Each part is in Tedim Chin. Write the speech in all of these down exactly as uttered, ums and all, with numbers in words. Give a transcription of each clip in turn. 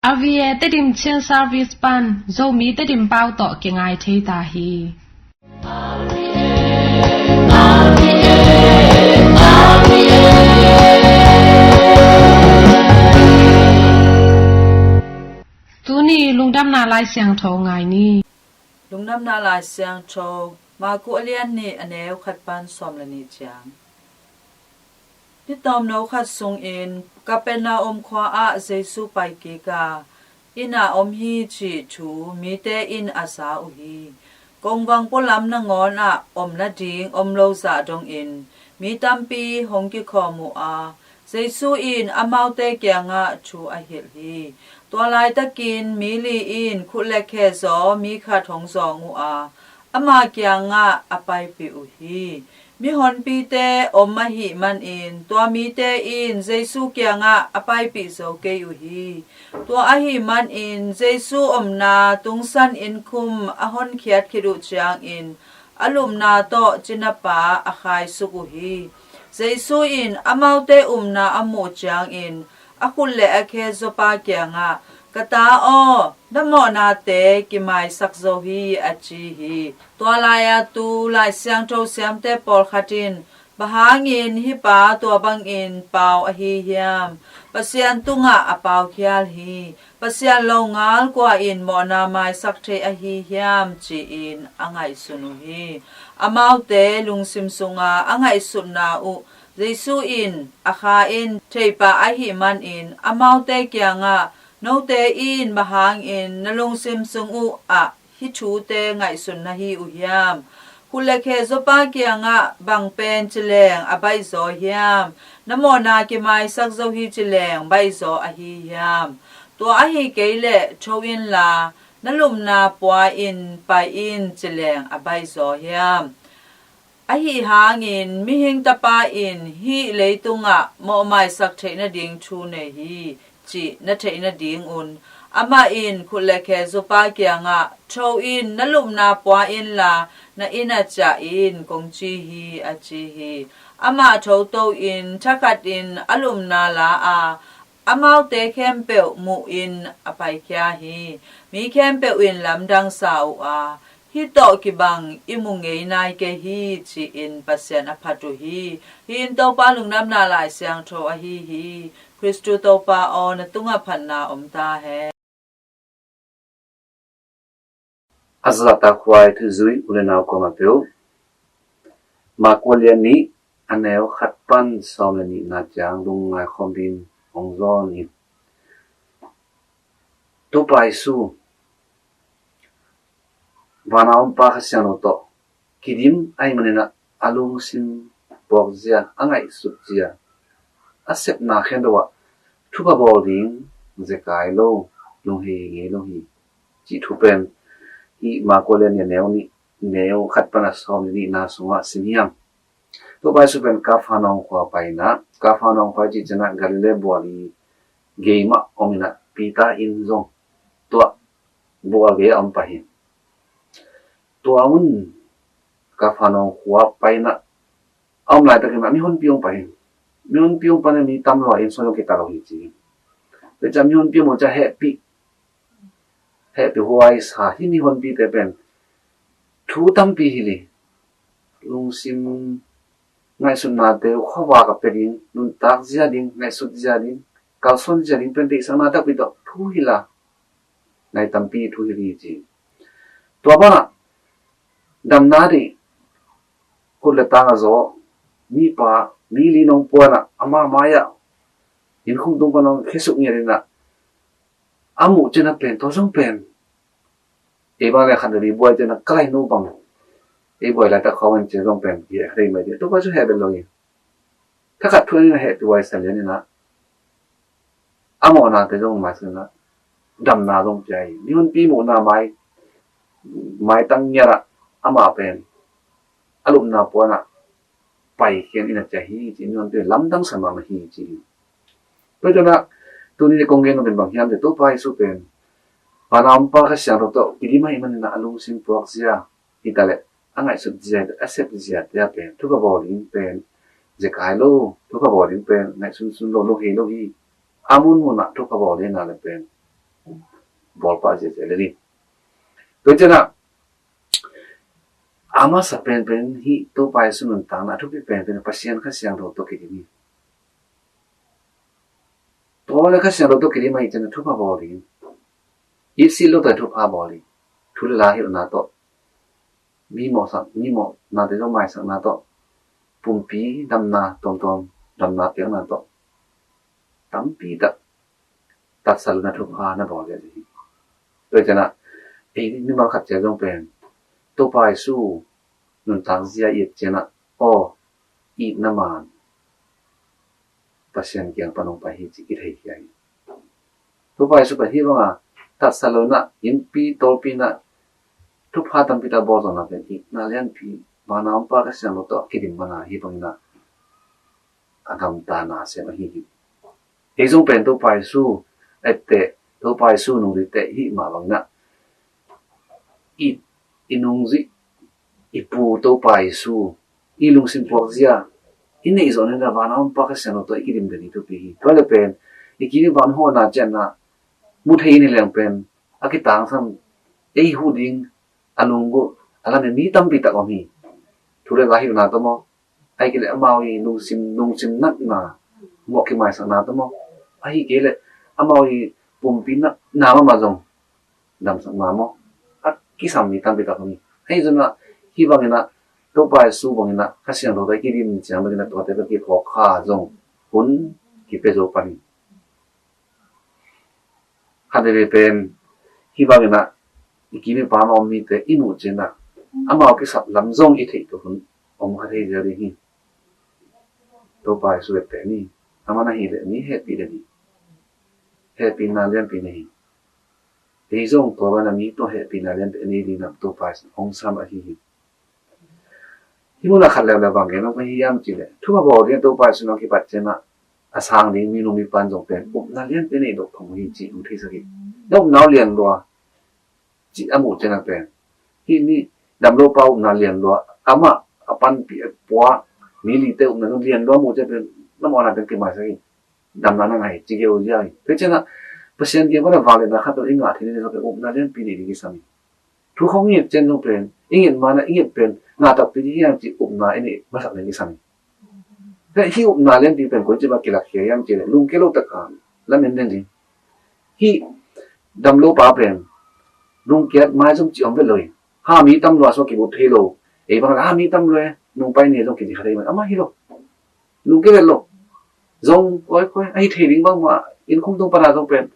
R V A Tedim Chin Service pan Zomi Tedim pau tawh kingai thei ta hi. Tuni lungdamna Lai Siangtho ngai ni. Lungdamna Lai Siangtho, Marku a lian nih, a neu khat pan sawm le nih ciang. Ni tawmno khat sungin Kapernaum khua ah Jesu pai kik a, inn ah om hi cih thu mite in a za uh hi. Kongvang pualam nangawn ah om nading om lo zah dongin mi tampi hong kikhawm uh a, Jesu in amaute kiangah thu a hilh hi. Tua laitakin mi li in khut le khe zaw mi khat hong zawng uh a, ama kiangah a paipih uh hi. Mihonpite om ahih manin tua mite in Jesu kiangah a paipih zo kei uh hi. Tua ahih manin Jesu omna tungsan innkhum a honkhiat khit uh ciangin a lupna tawh cinapa a khaisuk uh hi. Jesu in amaute upna a muh ciangin a khut le a khe zawpa kiangah, "Ka ta aw, na mawhnate kimaisak zo hi," a ci hi. Tua lai-a tu Lai Siangtho siamte pawlkhat in, "Bang hangin hih pa tua bangin pau ahi hiam? Pasian tungah a paukhial hi. Pasian longal kua in mawhna maisak thei ahi hiam?" ci-in a ngaihsun uh hi. Amaute lungsim sunga a ngaihsutna uh Jesu in a kha in theipah ahih manin amaute kiangah, "Note in bang hangin na lungsim sung uh ah hih thute ngaihsun na hi uh hiam? Khut le khe zawpa kiangah bang pen cileng a baihzaw hiam? Na mawhna kimaisak zo hi cileng baihzaw ahi hiam? Tua ahi kei leh tho inla na lupna pua in pai in cileng a baihzaw hiam? Ahi hangin mihing tapa in hih leitungah mawhmaisak theih nading thu nei hi, cih na theih nadingun amah in khut le khe zawpa kiangah, 'Tho in, na lupna pua inla na inn ah ciah in,' kong ci hi," a ci hi. Amah thoto in thakhatin a lupna la a, amaute khempeuh muhin a paikhia hi. Mi khempeuh in lamdang sa uh a, "Hih tawh kibang i mu ngei nai kei hi," ci-in Pasian a phat uh hi. Hih in Topa Lungdamna Lai Siangtho ahi hi. Khristu Topa aw, na tungah phatna om ta hen. A zahtakhuai thuzui u le nau kuamah peuh, Marku a lian nih, a neu khat pan sawm le nihna ciang lungngai khawm dingin hong zawn hi. Topa Jesu, vana om Pa Kha Siangtho tawh kidim ahih manin ah a lungsim puakzia, a ngaihsutzia, a sepna khempeuh ah thupha bawl ding zekai lo, lunghei ngei lo hi, cih thu pen hih Marku a lian nih, a neu nih, neu khat pan a sawm le nihna sungah sim hiam. Topa Jesu pen Kapernaum khua pai in ah, Kapernaum khua cih ciangin ah Galilee bual i gei mah om in ah, Peter inn zong tua bual gei ah om pah hi. Tua hun Kapernaum khua pai in ah, a om laitakin ah mihonpi hong pai hi. Mihonpi hong pai in ah mi tam lo a, inn sung zong kitat lo hi ci hi. Tua ciang mihonpi hong pai ciang hehpih, hehpihhuai sa hi. Mihonpite pen thu tampi hilh hi. Lungsim ngaihsutnate uh khuavak a pia ding, nuntak zia ding, ngaihsut zia ding, kalsuan zia ding pen deihsakna takpi tawh thu hilh a, nai tampi thu hilh hi ci. Tua banah damna deih, khut le tang a zaw mipa, mi li nong pua in ah, ama mai-ah innkhum tung pan hong khesuk ngiat in ah, a muh ciangin ah pen, tua zong pen, ei bang le khat le li buai ciangin ah, ka lainu bang ei buai laitak khawng in ci zong pen, heh kha dei mai ding. Topa Jesu heh bel lo hi. Thakhat thu in ah hehpihhuai sa lian in ah, a mawhnate zong maisak in ah, damna zong pia hi. Mihonpi muhna mai, maitang ngiat ah amah pen a lupna pua in ah paikhia in inn ah ciah hi ci, mihonpi lamdang sa mahmah hi ci hi. Tua ciangin ah tuni-in kong gen nop pen bang hiam cih leh, Topa Jesu pen vana om Pa Kha Siangtho tawh kidim ahih manin ah a lungsim puakzia hi ta leh, a ngaihsut zia, a sep ziate ah pen thupha bawl ding pen zekai lo, thupha bawl ding pen ngaihsunsun lo, lunghei lo hi. A munmun ah thupha bawl ding a leh pen bawl pah ziahziah lel hi. Tua ciangin ah a masa penpen hih Topa Jesu nuntakna a thupi penpen Pasian Kha Siangtho tawh kidim hi. Tua le Kha Siangtho tawh kidim ahih ciangin thupha bawl ding, itsi lo tawh thupha bawl ding, thu le la hilhna tawh, mi mawhsak, mi mawhnate zong maisakna tawh, pumpi damna tuamtuam, damna piakna tawh, tampi tak tatsat lohna thupha na bawl ding hi. Tua ciangin ah ei mimal khat ciat zong pen Topa Jesu nuntak zia i et ciangin ah, aw, itna man Pasian kiang pan hong pai hi cih i theikhia hi. Topa Jesu pen hih banga tatsat lohna, innpi tawlpina, thupha tampi tak bawl zongna pen itna lianpi, vana om Pa Kha Siangtho tawh a kidim mana hih bangin ah a gamtana sem ahi hi. Ei zong pen Topa Jesu etteh, Topa Jesu nungzuite hih mah bangin ah i, i nungzui, i Pu Topa Jesu i lungsim puak zia i neih zawh nadingin ah vana om Pa Kha Siangtho tawh i kidim den hi thupi hi. Tua le pen i kim i pam hawhna ciatna mu thei i hi leng pen a kitangsam, ei huh ding a lunggulh a lamen mi tampi tak om hi. Thu le la hilhna tawh maw, ahih kei leh amau i lungsim, lungsim natna, mawh kimaisakna tawh maw, ahih kei leh amau i pumpi natna mahmah zong damsak mah maw, a kisam mi tampi tak om hi. Ahi zongin ah hih bangin ah Topa Jesu bangin ah Kha Siangtho tawh i kidim ciang bangin ah tuate tawh kiphawk kha zong hun kipia zo pan hi. Khatvei pen hih bangin ah i kim i pam a om mite i muh ciangin ah amau kisap lam zong i theih tua hun om kha thei zel ding hi. Topa Jesu etteh ni, aman ahih leh mi hehpih den hi. Hehpihna lianpi nei hi. Ei zong tua bangin ah mi tawh hehpihna lianpi nei dingin ah Topa Jesu hong sam ahi hi. Hih munah khat leuleu bang gen hong pai hiam cih leh, thupha bawl ding Topa Jesu nong kipat ciangin ah a sang ding minu mipa in zong pen upna lianpi nei dok thong hi cih hong theisak hi. Na upna uh lian lua cih a muh ciangin ah pen, hih mi damlopa upna lian lua, amah a panpih a puak mi lite upna zong lian lua muh ciangin pen, na mawhna pen kimaisak hi. Damna na ngah hi ci geu ziau hi. Tua ciangin ah Pasian kiang pan a vangliatna khat tawh i ngah theih nading zong pen upna lianpi nei ding kisam hi. Thu khawng i nget ciang zong pen, i nget ma-in ah i nget pen ngah takpi ding hiam cih upna i neih masak ding kisam hi. Hih upna lianpi pen koici bang kilakkhia hiam cih leh lungkia lo takin lamen den ding. Hih damlopa pen lungkiat maizum cih om vet lo hi. Ha, mi tam lua sua kibut thei lo. Ei bang la ha, mi tam lua, nungpai ni zong kici kha thei mah, amah hi lo. Lungkia vet lo. Zong kawikawi a hi thei ding bangmah, inn khung tung pan a zong pen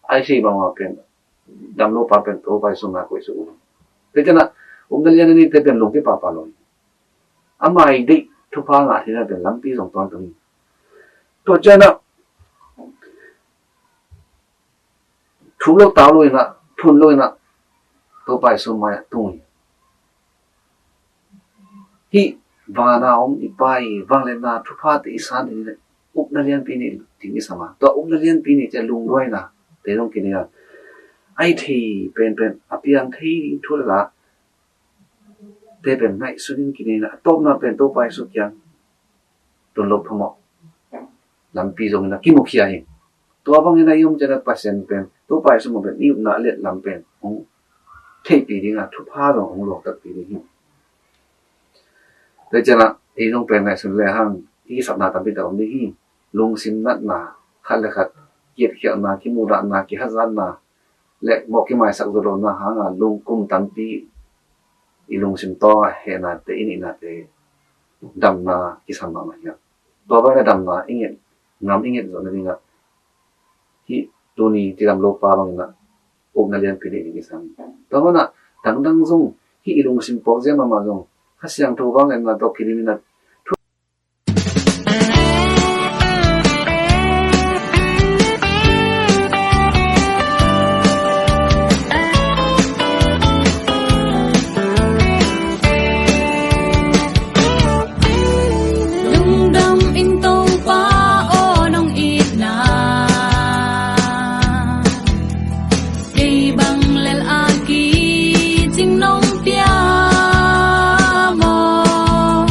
a hi thei bangmah pen damlopa pen Topa Jesu na koih suk uh. Tua ciangin ah upna lian a neite pen lungkia pahpah lo hi. Ama i deih thupha ngah theihna pen lampi zong tawntung hi. Tua ciangin ah thum lo tau lo in ah, phun lo in ah Topa Jesu mai-ah tung hi. Hih vana om i Pa i vangliatna thuphate i san ding leh upna lianpi nei ding kisam a, tua upna lianpi nei ciang lungduaina te zong kinei a, a hi thei penpen a piang thei ding thu le la te pen ngaihsun in kinei in ah, a tawpna pen Topa Jesu kiang tun lo phamawh lampi zongin a kimukhia hi. Tua bangin a i om ciangin a Pasian pen, Topa Jesu mah pen i upna a liat lam pen hong theihpih ding a, thupha zong hong luak takpi ding hi. Tua ciangin a ei zong pen ngaihsun le hang i kisapna tampi tak om ding hi. Lungsim natna, khat le khat kiatkhialhna, kimudahna, kihazatna le mawh kimaisak zo lohna hanga lungkum tampi i lungsim tawng a hehnate, i neihnate damna kisam mahmah hiam? Tua bangin a damna i nget ngam, i nget zawh nading a hih tuni tidam lopa bangin a upna lianpi nei ding kisam. Tua bangin a dangdang zong hih i lungsim puakzia mahmah zong Kha Siangtho vangliatna tawh kidim in a Lungdam ing Topa aw nong itna, kei bang lel a kicing nong pia maw?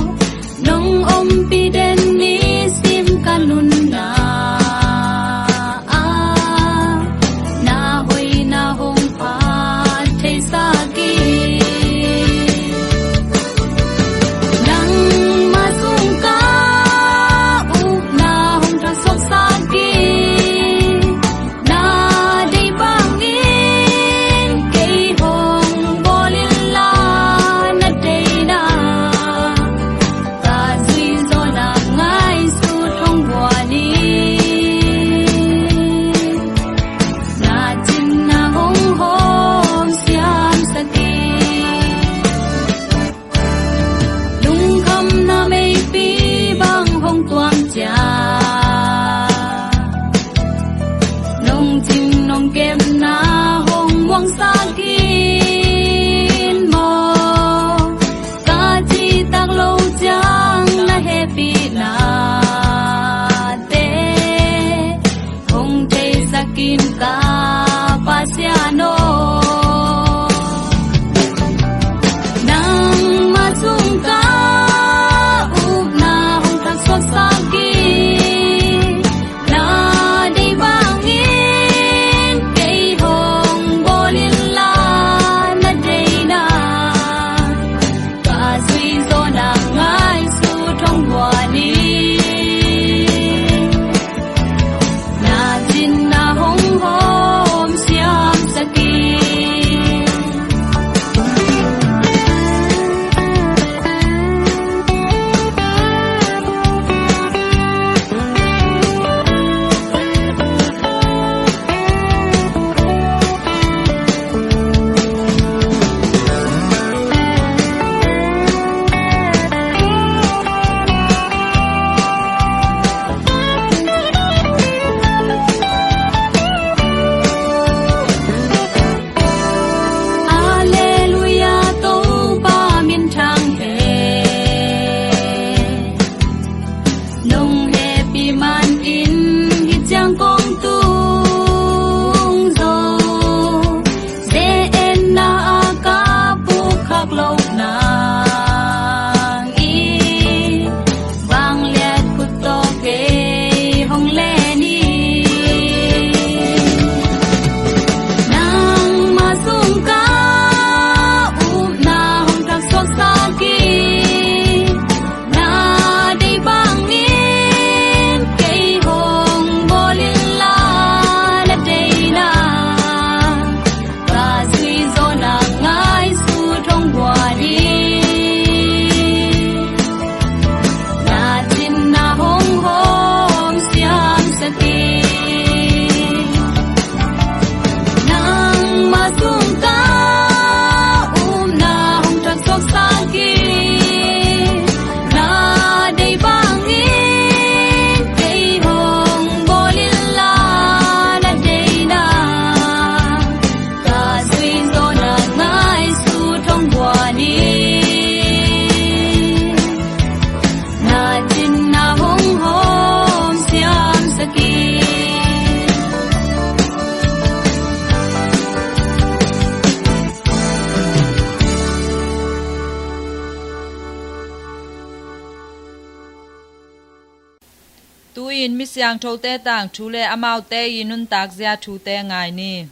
In misiangthote tangthu le amaute i nuntakzia thute ngai ni.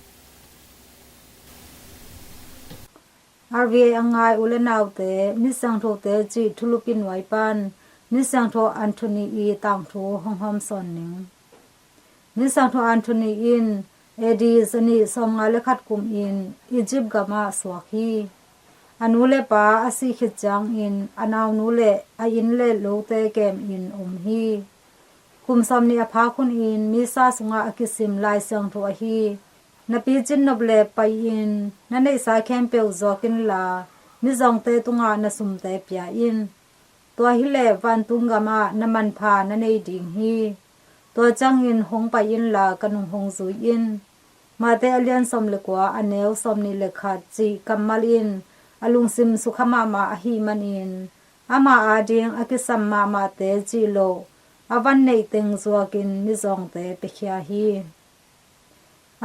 R V A a ngai u le naute, misiangthote cih thulupi nuai pan misiangtho Anthony i tangthu hong hawmsawn ning. Misiangtho Anthony in A D zanih sawmnga le khat kum in Egypt gamah suak hi. A nu le pa a sih khit ciangin a naunu le a inn le lote kem in om hi. Kum sawmnih a phak hunin misa sungah a kisim Lai Siangtho ahi: Na picin nop le pai-in na neihsa khempeuh zuak inla, mizawngte tungah na sumte pia in. Tua hileh vantung gamah na manpha na nei ding hi. Tua ciangin hong pai inla ka nung hong zui in. Matthai a lian sawm le kua, a neu sawmnih le khat cih kammal in a lungsim sukha mahmah ahih manin, ama ading a kisam mahmahte cih loh, a van neih teng zuakin mizawngte piakhia hi.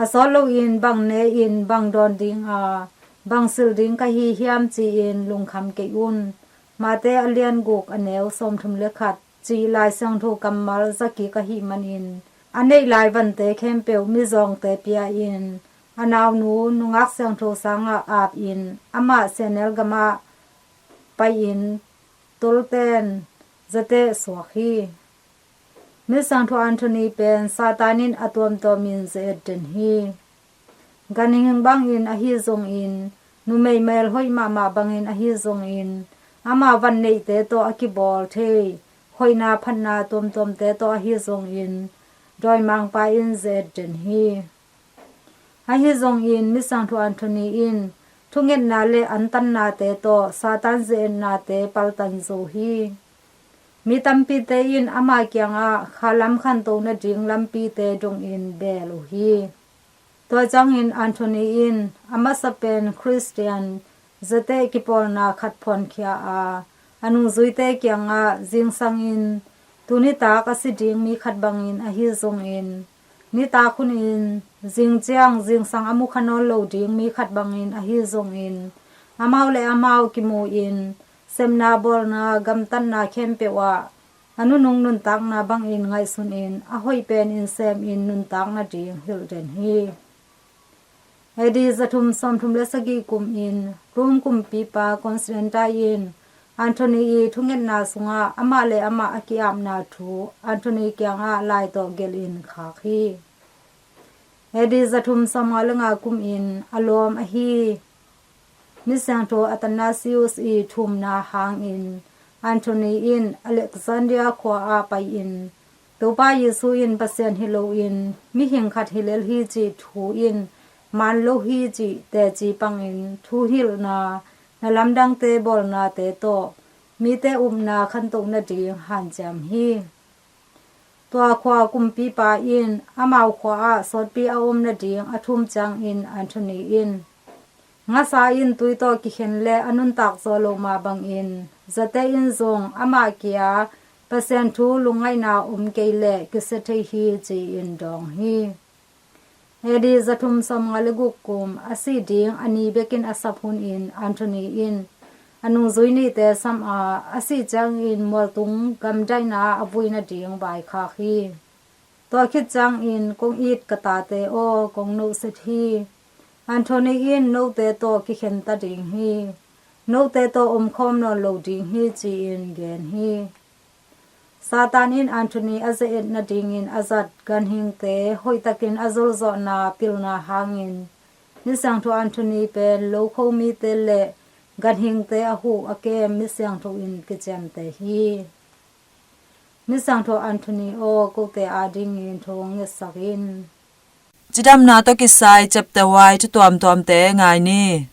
A sawt loin bang ne-in bang dawn dinga, bang silh ding ka hi hiam ci-in lungkham kei un. Matthai a lian guk, a neu sawmthum le khat cih Lai Siangtho kammal zakik ahih manin, a neih lai vante khempeuh mizawngte pia-in, a naunu nungak siangtho sangah apin, amah Senegal gamah pai-in tolten zateh suak hi. Misiangtho Anthony pen Satan in a tuamtuamin ze-et den hi. Ganhing bangin ahi zongin, numei mel hoih mahmah bangin ahi zongin, ama van neihte tawh a kibawl thei hoihna phatna tuamtuamte tawh ahi zongin, dawimangpa in ze-et den hi. Ahi zongin misiangtho Anthony in thungetna le antannate tawh Satan ze-etnate paltan zo hi. Mi tampite in ama kiangah khalam khanto nading lampite dongin beel uh hi. Tua ciangin Anthony in a masa pen Khristian zateh kipawlna khat phuankhia a, a nungzuite kiangah zingsangin tunitak a si ding mi khat bangin ahi zongin, nitak hunin zingciang zingsang a mukha nawn lo ding mi khat bangin ahi zongin, amau le amau kimu-in, sepna bawlna gamtatna khempeuh ah a nunung nuntakna bangin ngaihsunin a hoih penin semin nuntak nading hilh den hi. A D zathum sawmthum le sagih kumin Rome kumpipa Constantine in Anthony i thungetna sungah amah le amah a ki-apna thu Anthony kiangah lai tawh gelhin khak hi. A D zathum sawmnga le nga kumin a lawm ahi misiangtho Athanasius i thumna hangin Anthony in Alexandria khua-ah pai-in, Topa Jesu in Pasian hi loin mihing khat hi lel hi cih thu in maan lo hi cih teci pangin thuhilhna nalamdangte bawlnate tawh mite upna khantoh nading hanciam hi. Tua khua kumpipa in amau khua-ah sawtpi a om nading a thum ciangin Anthony in, ngasa in tui tawh kikhen le a nuntak zawh loh mah bangin, zateh in zong amah kia Pasian thu lungngaihna om kei leh kisia thei hi ci-in dawng hi. A D zathum sawmnga le guk kum a sih ding a ni bekin a sap hunin Anthony in a nungzui nihte sam a, a sih ciangin mualtung gamdaihna a vui nading vaikhak hi. Tua khit ciangin kong it ka tate aw, kong nohset hi. Anthony in note tawh kikhenta ding hi. Note tawh omkhawm nawn lo ding hi ci-in gen hi. Satan in Anthony a ze-et nadingin a zat ganhingte hoihtakin a zolzawhna pilna hangin misiangtho Anthony pen lokho mite le ganhingte a huh a kem misiangtho in kiciamteh hi. Misiangtho Anthony aw, kote adingin thu hong ngetsak in. Cidamna tawh kisai chapter Y thu tuamtuamte ngai ni.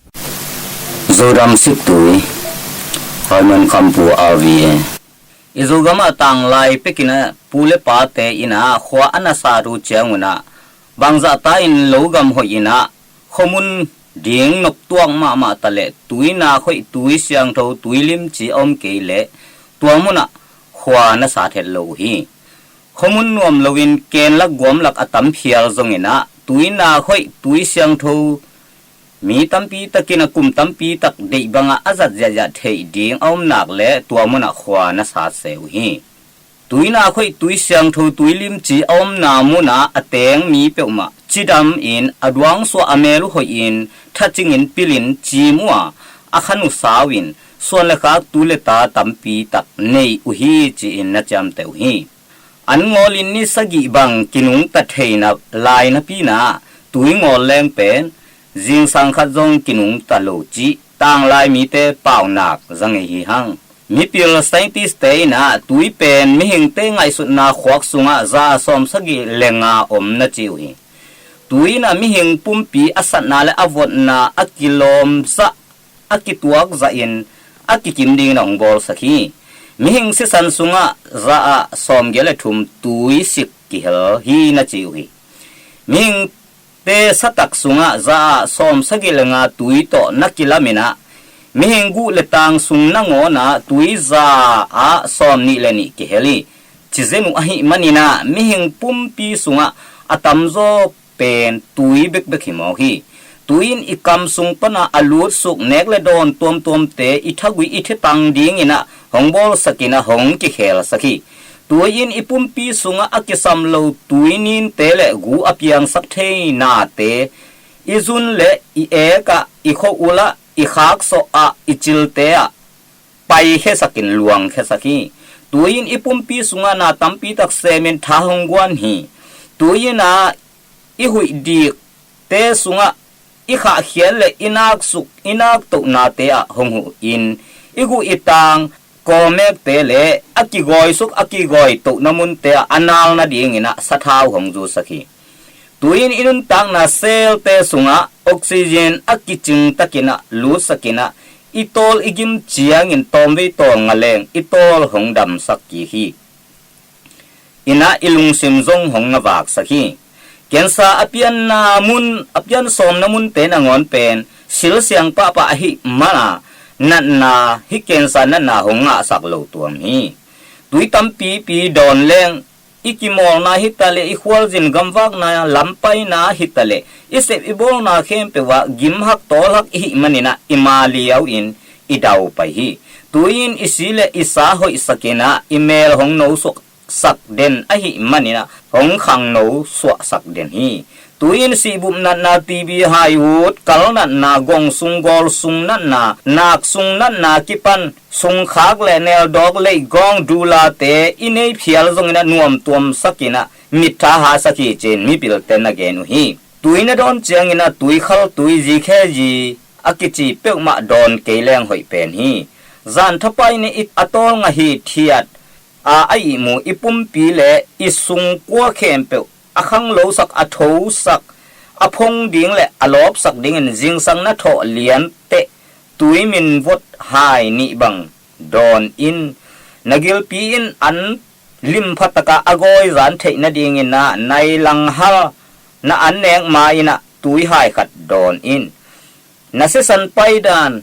Zodam Sittui, Herman Khampu, R V A. I Zogam ah tanglai pekin a pu le pate in ah khua a na sat uh ciangun ah, bangzahta in logam hoih in ah, khuamun ding noptuak mahmah ta leh, tuinak hoih, tui siangtho, tui limci a om kei leh, tua munah khua na sat het lo uh hi. Khuamun nuam loin kenlak guamlak a tam phial zongin ah, tuinak hoih, tui siangtho, mi tampi takin a kum tampi tak deih bangah a zat ziahziah theih ding a om nak leh, tua munah khua na sat se uh hi. Tuinak hoih, tui siangtho, tui limci a omna munah a teng mi peuhmah cidam in a duangsuah, a mel uh hoih in, thacing in, pil in, cim uh a, a khan uh sau in, suan le khak, tu le ta tampi tak nei uh hi, ci-in na ciamteh uh hi. An ngawlin ni sagih bang kinungta theina lai napi-in ah tui ngawl leng pen zingsang khat zong kinungta lo cih tanglai mite paunak za ngei hi hang. Mipil scientist-te in ah tui pen mihingte ngaihsutna khuak sungah za sawm sagih le nga om na ci uh hi. Tui in ah mihing pumpi a satna le a votna, a kilawmzah, a kituakzah in a kikim dingin a hong bawlsak hi. Mihing sisan sungah za ah sawmgiat le thum tui sik kihel hi na ci uh hi. Mihingte satak sungah za ah sawm sagih le nga tui tawh na kilam in ah, mihing guh le tang sung nangawn ah tui za ah sawm nih le nih kihel hi. Ci zen uh ahih manin ah mihing pumpi sungah a tamzaw pen tui bekbek hi mawk hi. Tui in i kam sung pan ah a lutsuk nek le dawn tuamtuamte i thagui, i thitang dingin ah hong bawlsak in ah hong kikhelsak hi. Tui in i pumpi sungah a kisam lo tui ninte le gu a piangsak thei nate i zun le i ek ah, i khua-ul ah, i khaksawh ah, i cilte ah paikhiasak in luangkhiasak hi. Tui in i pumpi sungah na tampi tak semin tha hong guan hi. Tui in ah i huih dikte sungah i khahkhiat le i naksuk, i naktohnate ah hong huh in, i guh i tang kawmekte le a kigawsuk, a kigawitohna munte ah a nal nadingin ah sathau hong zusak hi. Tui in i nuntakna cell-te sungah oxygen a kicing takin ah lutsak in ah, i tawl i gim ciangin tawmvei tawl nga leng i tawl hong damsak kik hi. In ah i lungsim zong hong ngavaksak hi. Cancer a pianna mun, a pian sawmna munte nangawn pen sil siang pahpah ahih mana natna, hih cancer natna hong ngahsak lo tuam hi. Tui tampipi dawn leng i kimawlna hi ta leh, i khualzin gamvakna lampaina hi ta leh, i sep i bawlna khempeuh ah gimhak tawlhak i hih manin ah i ma liau in i daupai hi. Tui in i si le i sa hoihsak in ah i mel hong nosuaksak den ahih manin ah hong khangno suahsak den hi. Tui in sihbup natna, T B, hai ut, kal natna, gong sung gawl sung natna, nak sung natna kipan sungkhak le neldawk, leigawng, dulate i nei phial zongin ah nuamtuamsak in ah mittha hasak hi, ci-in mipilte na gen uh hi. Tui na dawn ciangin ah tuikhal, tui, zikhe zi a kici peuhmah dawn kei leng hoih pen hi. Zan thapai ni i a tawl ngah hithiat a, a ihmu i pumpi le i sungkua khempeuh a khanglosak, a thosak, a phong ding le a lawpsak dingin zingsang na thawh lianteh tui minvot hai nih bang dawn in. Na gilpi in an limpha takah a gawizan theih nadingin ah nai langhal na an nek ma-in ah tui hai khat dawn in. Na sisan paidan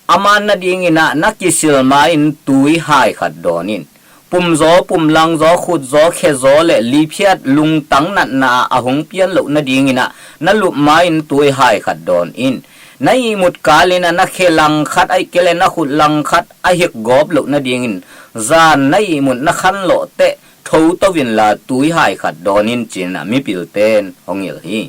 a man nadingin ah na kisil ma-in tui hai khat dawn in. Pumzaw, pumlangzaw, khutzaw, khezaw le liphiat lungtang natna a hong pian loh nadingin ah na lup ma-in tui hai khat dawn in. Na ihmut kalin ah na khe langkhat ahih kei leh na khut langkhat a hikgawp loh nadingin zan na ihmut na khanlawh teh thoto inla tui hai khat dawn in, ci-in ah mipilte in hong hilh hi.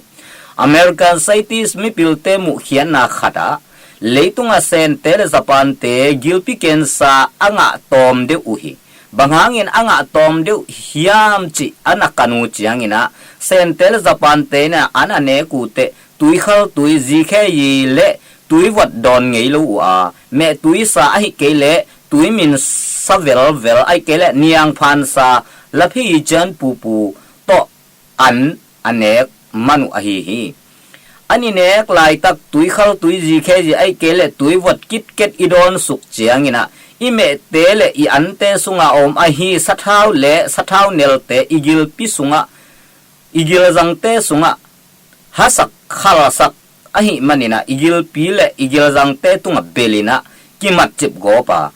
American scientist mipilte muhkhiatna khat ah, leitungah Sente le Japante gilpi cancer a ngah tawm deuh uh hi. Bang hangin a ngah tawm deuh hiam cih a na kan uh ciangin ah, Sente le Japante in ah an a nek uh teh tuikhal, tui, zikhe zi le tuivot dawn ngei lo uh a, meh tuisa ahih kei leh tui minsa velvel ahih kei leh niangphansa, laphei cian pupu tawh an a nek man uh ahi hi. An i nek laitak tuikhal, tui, zikhe zi ahih kei leh tuivot kitket i dawnsuk ciangin ah, i mehte le i ante sungah a om ahi sathau le sathau nelte i gilpi sungah, i gilzangte sungah hasak khalsak ahih manin ah i gilpi le i gilzangte tungah belin ah kimatcip gawp a,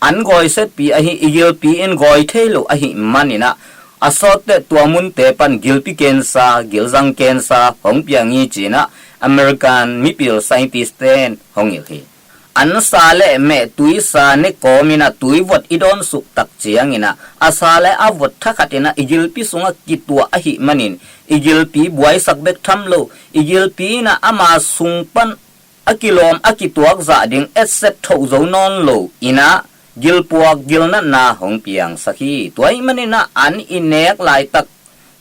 an gawi setpi ahi, i gilpi in gawi thei lo ahih manin ah a sawt teh tua munte pan gilpi cancer, gilzang cancer hong piang hi, ci-in ah American mipil scientist-te in hong hilh hi. an sa le meh tui sa ne kawm in ah tui vot i dawn suk tak ciangin ah, a sa le a vot thakhat in ah i gilpi sungah kituah ahih manin i gilpi buaisak bek tham lo, i gilpi in ah ama sung pan a kilawm a kituak zah ding etset thoh zo nawn lo in ah gilpuak gilnatna hong piangsak hi. Tua ahih manin ah an i nek laitak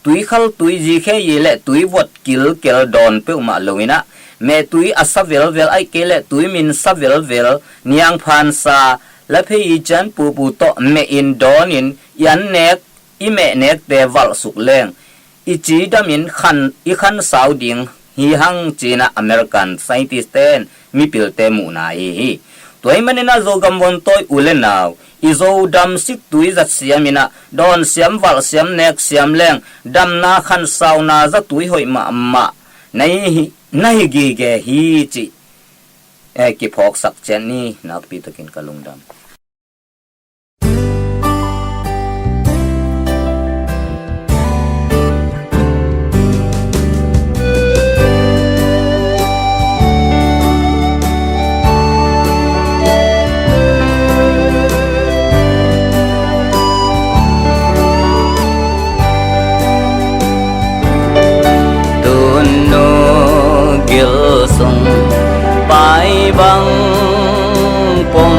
tuikhal tui zikhe yi le tui vot kilkel dawn peuhmah lo in ah, meh tui a sa velvel ahih kei le tui min sa velvel, niangphan sa, laphei yi cian pupu tawh meh in dawn in i an nek, i meh nekte valh suk leng i cidam in khan, i khansau ding hi hang ci-in ah American scientist ten mipilte muhna ahi hi. Tua ahih manin ah Zogam vontawi u le nau, i Zodam sik tui zat siam in ah dawn siam, valh siam, nek siam leng damna khansauna zatui hoih mahmah na hi, na hi gige hi cih, eh, kiphawksak ciat ni. Nakpi takin ka lungdam. Tunu gil sung pai bang pom,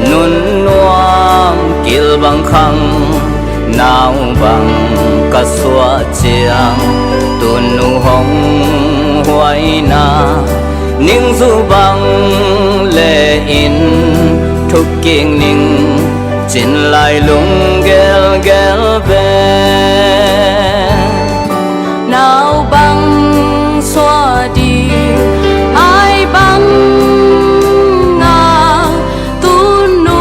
nun nuam kil bang khang, nau bang ka suah ciang, tunu hong huaina, ningzu bang le in thuk king ning, cin lai lung gelgel ve. Nau bang suah ding ai bang a, tunu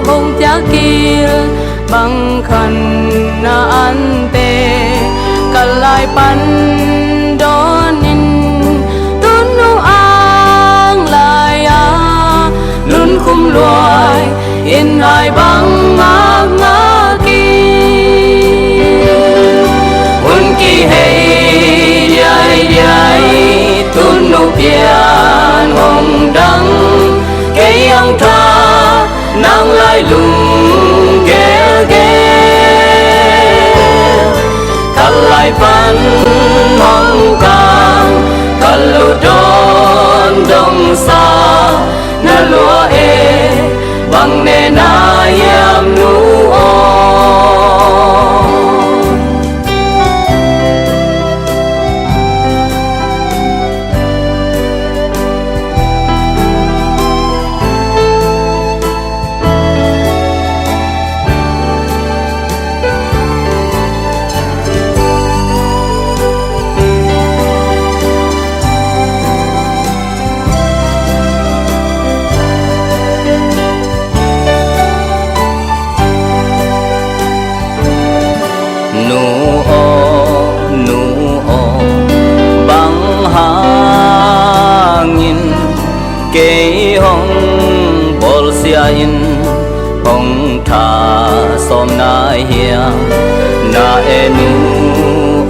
hong tiakil bang khan na ante, ka lai pan dawn in, tunu ang lai a lun khum luai in ai bang ngakngak in. Hun kihei diaidiai, tunu pian hong dang, kei ang tha nang lai lung gelgel. Ka lai pan hong kang, ka lu dawn dong sa na lua e, bang ne na hiam nu aw. Nu aw, nu aw, bang hangin kei hong bawlsia in hong tha sawm na hiam? Na e nu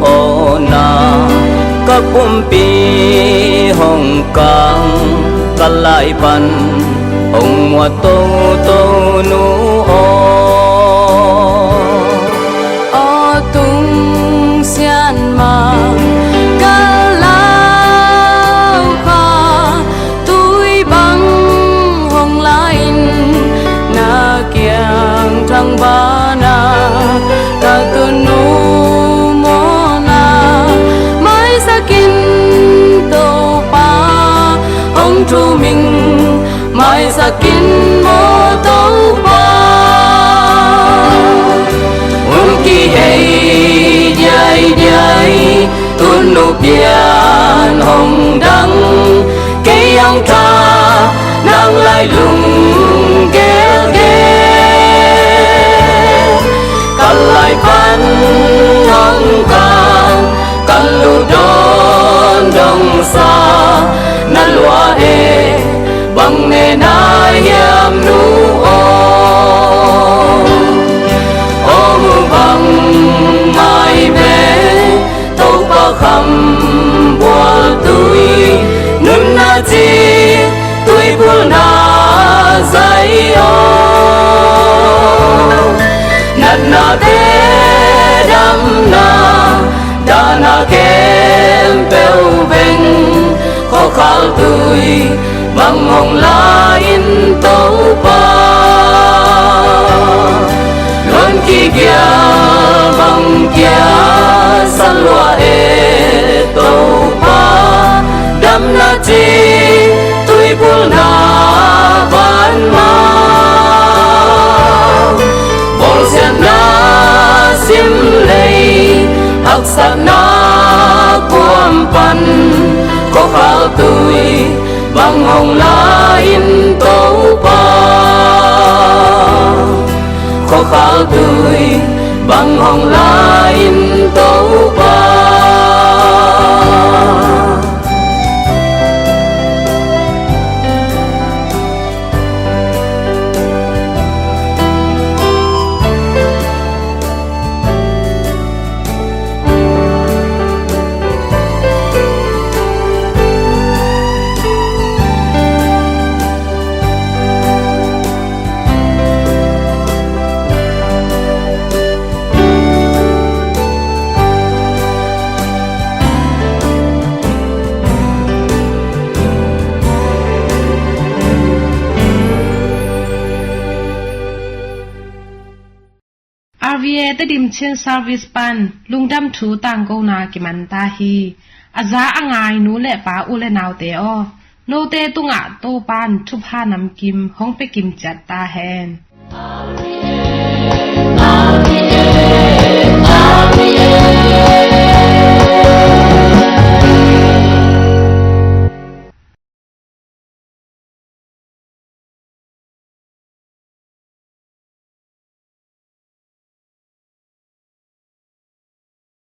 aw na, ka pumpi hong kang, ka lai pan hong muat toto nu aw. Aw tung sian ma ka lau kha, tui bang hong la in na kiang thang bana, ka tunu mawna maisak in Topa, hong thuming maisak in maw Topa. Hun kihei diaidiai, tunu pian hong dang, kei ang tha nang lai lung gelgel. Ka lai pan hong kang, ka lu dawn dong sa na lua e, bang ne na hiam nu aw. Aw mu bang mai ve, Topa kham bual tui, nunna ci tui pu Tua e Topa, damna ci tuiphulna ban ma, bawlsiatna sim lei, haksatna kuam pan, khuakhal tui bang hong la in Topa, khuakhal tui bang hong la in Topa. R V A Tedim Chin Service pan lungdam thu tangkona kiman ta hi. A za a ngai nu le pa, u le naute aw, note tungah Topan thupha namkim hong pia kim ciat ta hen.